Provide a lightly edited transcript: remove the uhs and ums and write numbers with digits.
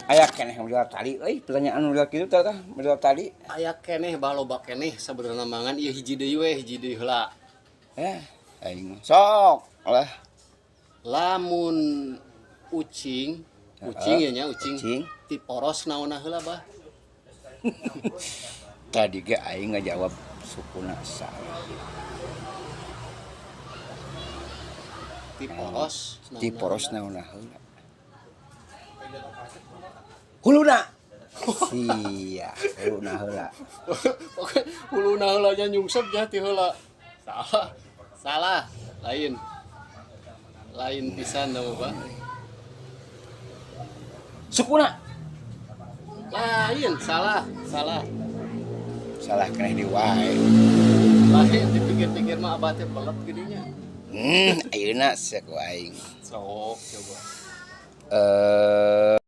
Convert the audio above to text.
Aya keneh model tadi euy, pertanyaan model kitu tah tah, model tadi. Aya keneh, bah, loba keneh sabenerna mangan ieu hiji deui we, hiji deui heula. Eh, aing mah. Sok lah. Lamun ucing, ucing ya nya ucing, Ucing. Tiporos naonna heula, Bah? Tadi ge aing ngajawab sukuna salah. Tiporos naonna Ti poros heula? Naonna heula? Huluna. Sia, huluna heula. Oke, huluna heula nya, nyungsep nya ti heula. Salah. Salah, lain. Lain pisan da mah, Bah. Sukuna. Lain, salah, salah. Salah keneh di wae. Lain, dipikir-pikir mah abah teh belet geudinya. Ayeuna sia ku aing. Sok coba. Eh,